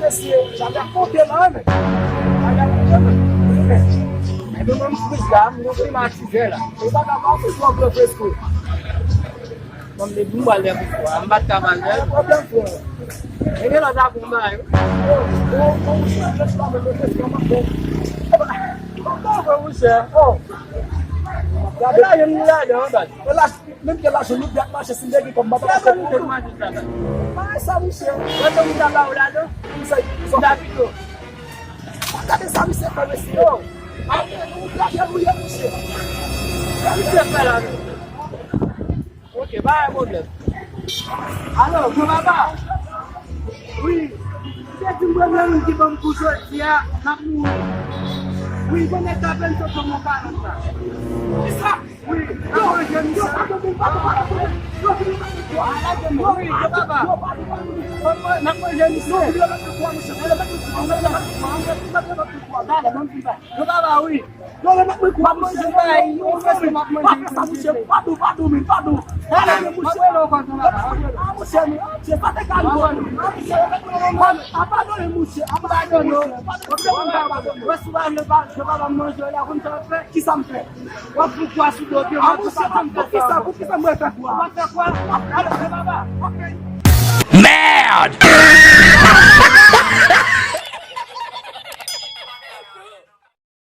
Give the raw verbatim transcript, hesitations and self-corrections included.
mesye, chalè ap monte la, men. Chalè ap monte, men. Ebyen, mwen, m friz la, m gen klimatizè la. Ou pa ka pase twò pran fresko. Mwen, m depi m pral lè pou fwa, m pa t ka mal lè. Pwoblèm, frè. E gen lòt la pou m bay. Bon, bon, mouche, jès la, mwen, mwen, mwen, mwen, mwen. Bon, bon, mouche. Oh. Gade la, gen moun ladan, anba. E la, menm ke lajan nou bèk mache, si m te gen kòb, m pa ta fè pou nou. Bagay sa, mouche. Wè, ton moun ta ba ou ladan. Sa, sa. M ta pito. Gade sa, misye fè, mesye. Yo. Ay, nou gade nou ye, mouche. Sa misye fè la, menm. Ok, pa gen pwoblèm. Alo, granpapa. Wi. Ou te di m premye moun ki ban m kou jodi a, n ap mouri. Wi, bon nèg la vin sot nan mon kalòt la. Kisa? Wi, n ap manje misye. Wi, granpapa. N ap manje misye. Talè, ban m fin pale. Yo, papa, wi. Yo, lè m ap manje, m ap manje, m ap manje. Pa fè sa, mouche. Pa dou, pa dou, men, pa dou. Pa dou, mouche. Ah, mouche, men, ah, mouche, pa te ka rive. Ah, mouche, abandone, mouche. Abandone, mouche. Abandone, mouche. Wè, si w pa vle, pa, yo pa ban m manje, la, konn sa w ap fè. Kisa m fè? W ap fout kwa sou do pye, ah, mouche, poukisa, poukisa mwen fè kwa? Ou pa fè kwa? Ale, papa.